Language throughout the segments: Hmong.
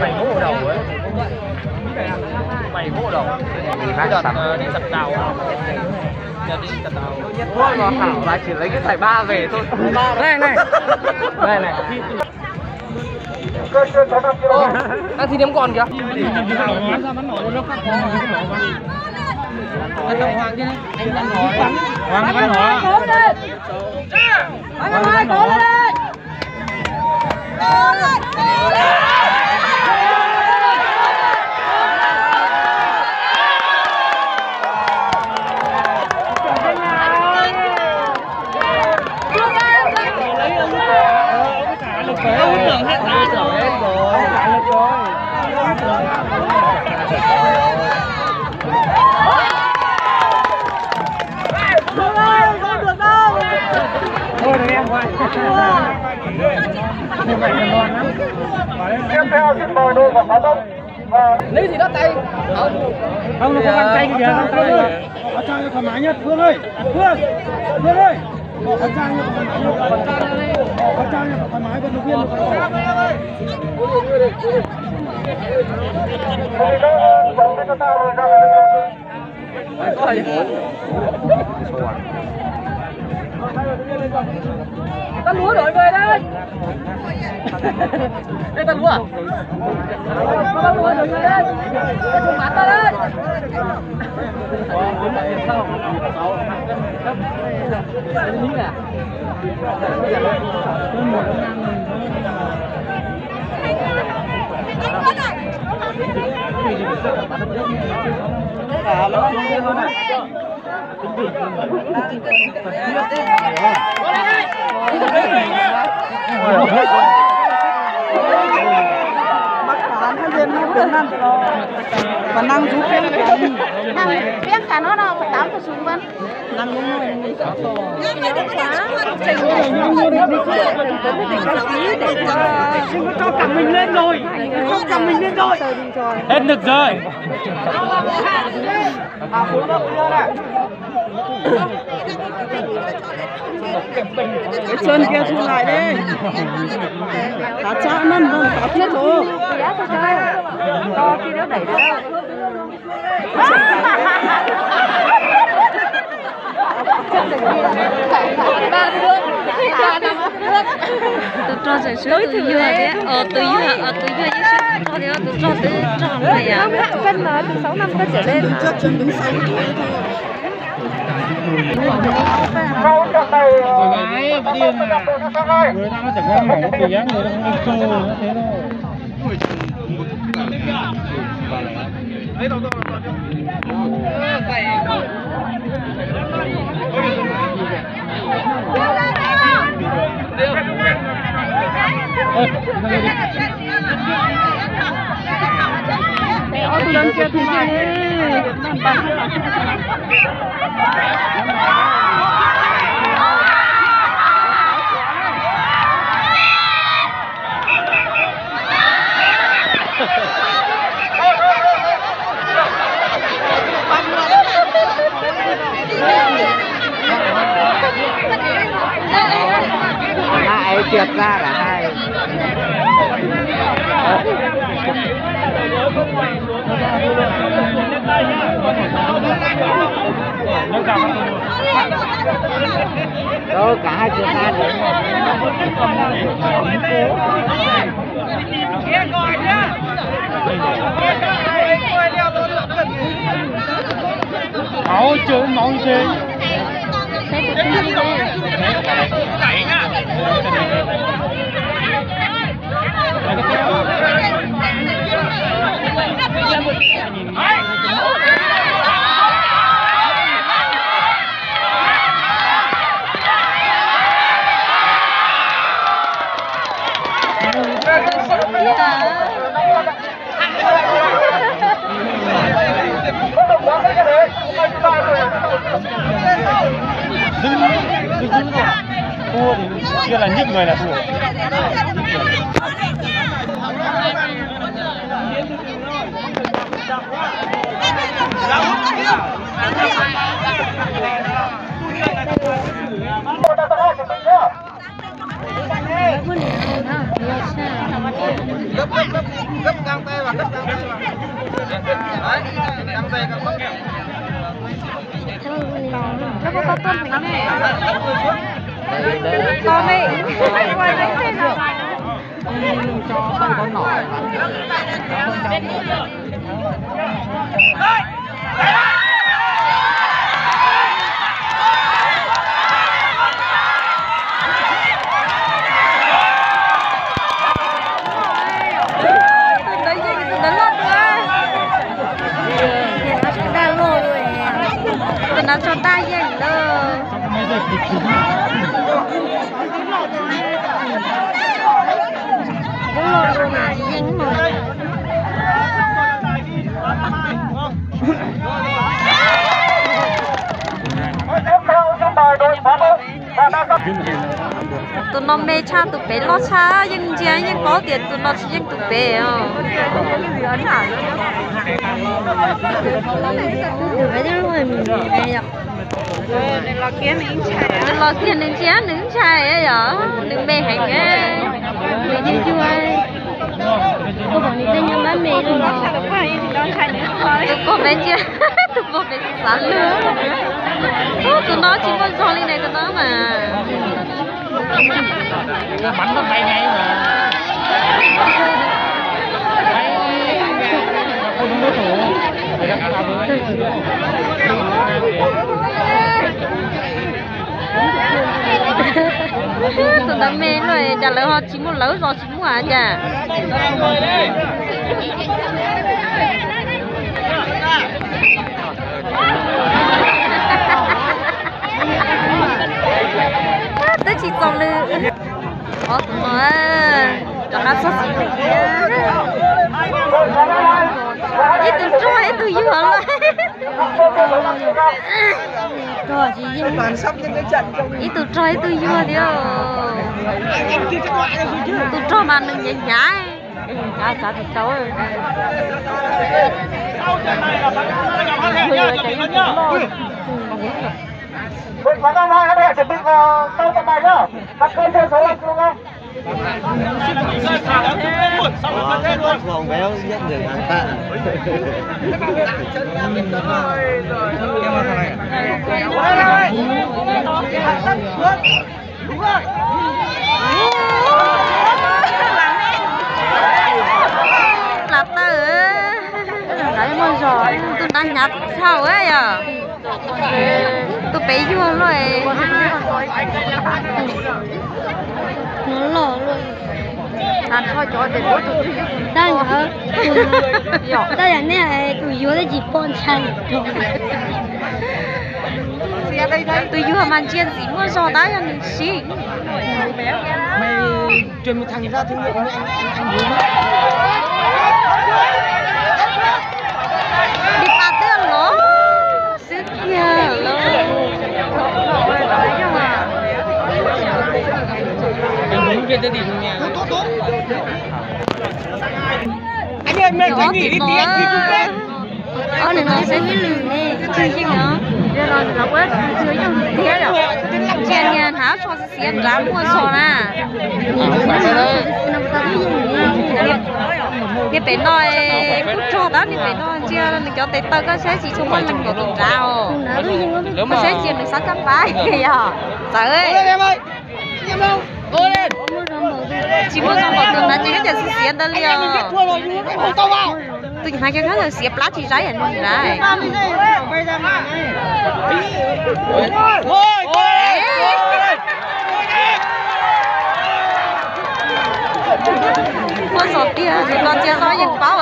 Mày hút đầu ấy. Mày hút đầu. Đi giặt, ờ, đi giặt tàu. Đi giặt tàu. Ủa, mà Hảo bà chỉ lấy cái giải ba về thôi. Này, này. Này, này. Ơ, đang thi điểm còn kìa. Hoàng cái bắn hả? Bắn hả? Nếu gì đó tay. Không, nó không ăn cay kìa, ăn cay thôi. Bỏ khẩu trang cho thoải mái nhất, Phương ơi. Phương, Phương ơi. Bỏ khẩu trang cho thoải mái nhất. Bỏ khẩu trang cho thoải mái, vận động viên. Tao lúa đổi người đây. Đây tao lúa. Tao lúa đổi người đây. Tao không bắn tao đây. Mas khov no yeej noj peb naj los, mas naj zub peb naj, naj peb naj no no, tám phần súng bắn. Naj lub no. Cho mình lên rồi, cho mình lên rồi. Hết nước rồi. Cái chân kia thu lại đi. Cá chép năn năn cá chép rồi. Tus rog tseem swb tus yuag thiab, os tus yuag, os tus yuag yeej swb tus rog thiab, tus rog twb rog lawm yom. Hai ấy trượt ra cả hai. Đâu, cả hai trượt ra rồi. Máu chứ, máu chứ. Cứ là nhích người là thua. Tus no tso daj yeej lawm. Tus no me tshaj tus pem loj tshaj, yeej ntsia yeej paub tias tus no tsis yeej tus pem os. Nws los kiag nws ntshai, nws ntshai yom, nws me heev, nws yeej yuag. Tus pog me ntsia, tus pog me xav lwg. Tus no tsis muaj zog li ne, tus no mas. Tus ntawd me luaj, cas lawv ho tsis muaj, lawv zos tsis muaj cas. Twb tsis txaus lwm. Ob tug no rov qab txog txiv neej. Ib tug rog ib tug yuag lawm. Ib tug rog ib tug yuag thiab. Tus rog mas nws hnyav hnyav. Txav tsis tau. Plas tawj, tus nrad hnyav dhau yom. Tus pem yuag loj. Tab yam nej tus yuag tab sis pom ntshai. Tus yuag mas ntsia ntxim muaj zog tab yog nws sib. Li pas twb los xwb kiag lauj. Ob tug no, ob tug no xwb ib lwm ne, twb yeej os. Ntsia niag hnav tsho xiav nrad muaj zog na. Niag pem no kuj rog tab, niag pem no ntsia nws cov tes taw koj saib tsis tshua muaj leeg nkaus tus nrad os. Koj saib ntsia nws xab kaj pab yog txawv. Tsis muaj zoo npaum tus nrad ces koj cov xwb xiav ntawd li os. Tus hnav kiag koj cov xiav plab tsis zaib nws nrad. Muaj zog tiag, tus no ntsia no yeej paub.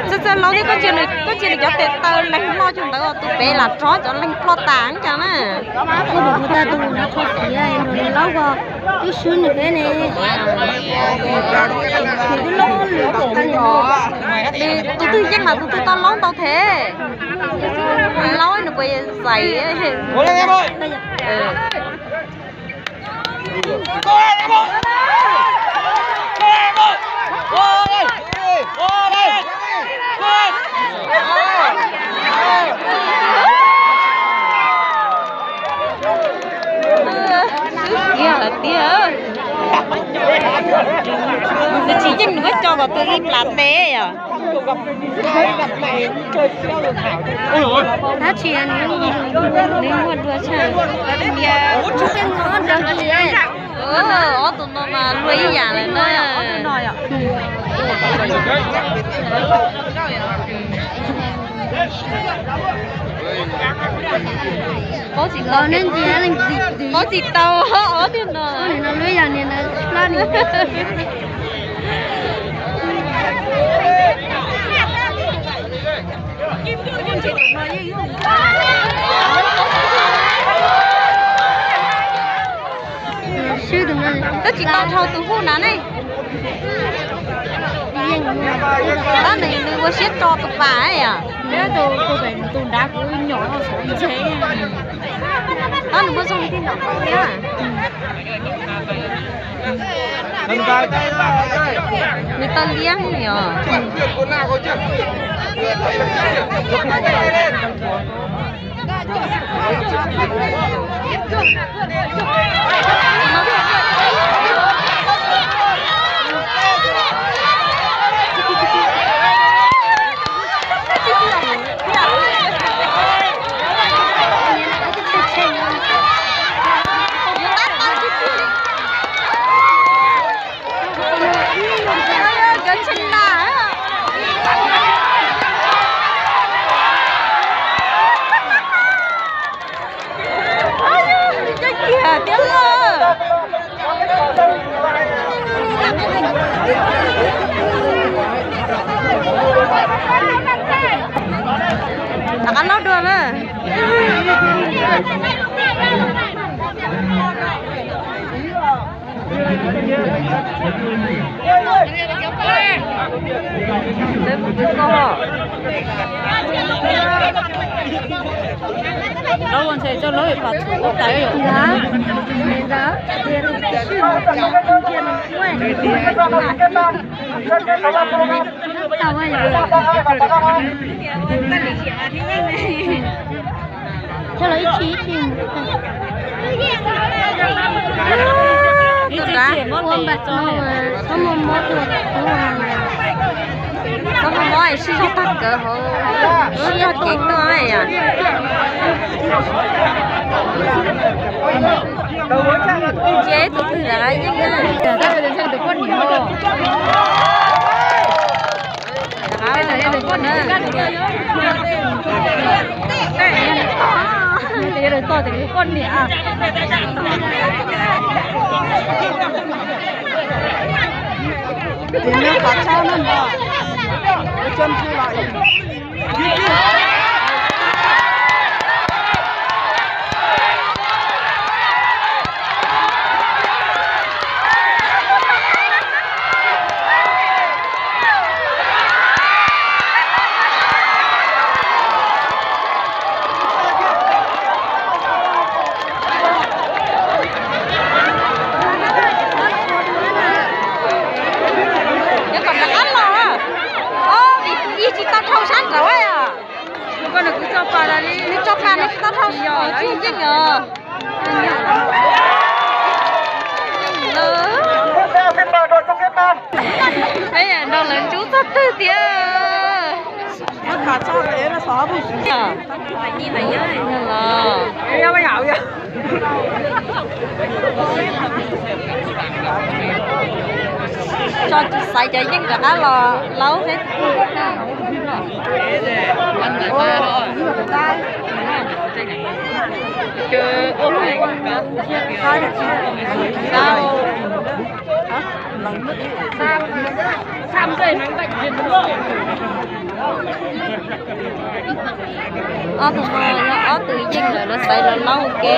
Txawj txawj laub thiab, koj ntsia nws cov tes taw leeg loj cuag ntawd, tus pem lam rov cov leeg ploj tas cas na. Tus twg yeej mas tus twg tau laub ntau thiab. Laub nws puas zais. Tus ib plas teb yom. Tab sis nws muaj dua tshaj. Ob tug no mas luaj ib yam lawm na. Paub tsis tau, paub tsis tau ob tug no. Koj tsis tau dhau tus hu na ne. Tab nws nws ua siab tso tus pas yom. Tab nws muaj zoo li tij nom thiab. Nws tau liab yom. Cov tshee na. Cov kiag tiag. Rov qab laub dua na. Laub ua ntses coj lub pom txhuv ub tawv yom. Tus nrad, txhob muaj mob tuaj. Txhob muaj mob es sib zog tag kawg hauv, sib zog kev tuaj yom. Ntsia tus twg rov qab yeej na. Tus nyob qhov tshab no, ua tso ntsu los. Nyob kom rov qab los. Ob, vim tus ib tsis tau dhau sab nraud os. Nws tso pas nws tsis tau dhau, tsis yeej os. Peb nrog lawv ntsub txog twg tiag. Tso tsis xaiv cov yeej rov qab los laub seb. Ob tug no yog ob tug yeej lawm, lawv xaiv los laub ua ke.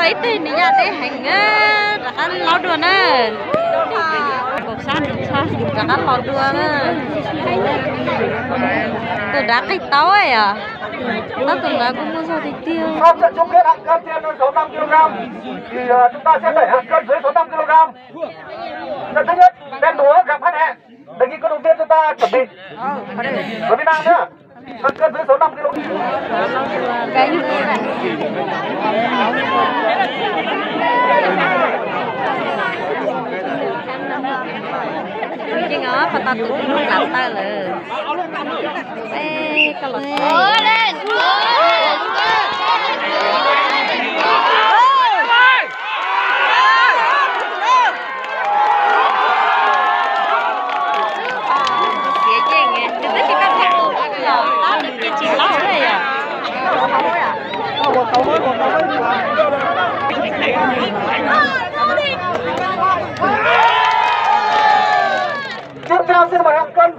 Ib teg nws yaj deb heev, rov qab los dua na. Kaum sab nws tshaj, rov qab los dua na. Tus dav qig tau yom. Tab tus dav kuj muaj zog tiag tiag. Trong trận chung kết hạng cân trên dưới số năm ki-lô-gam thì ờ, chúng ta sẽ đẩy hạng cân dưới số năm ki-lô-gam. Trận thứ nhất, Đen Đúa gặp H Hẹ. Đề nghị các đội viên chúng ta chuẩn bị. Đối với Nam nhá. Hạng cân dưới số năm ki-lô-gam. Tus no pas tas tus lub lub lav taw lawm. Koj los xiav yeej, tus twb tsis tau tham los tab nws kiag tsis laub na yom. Tiếp theo xin mời Hồng Cân.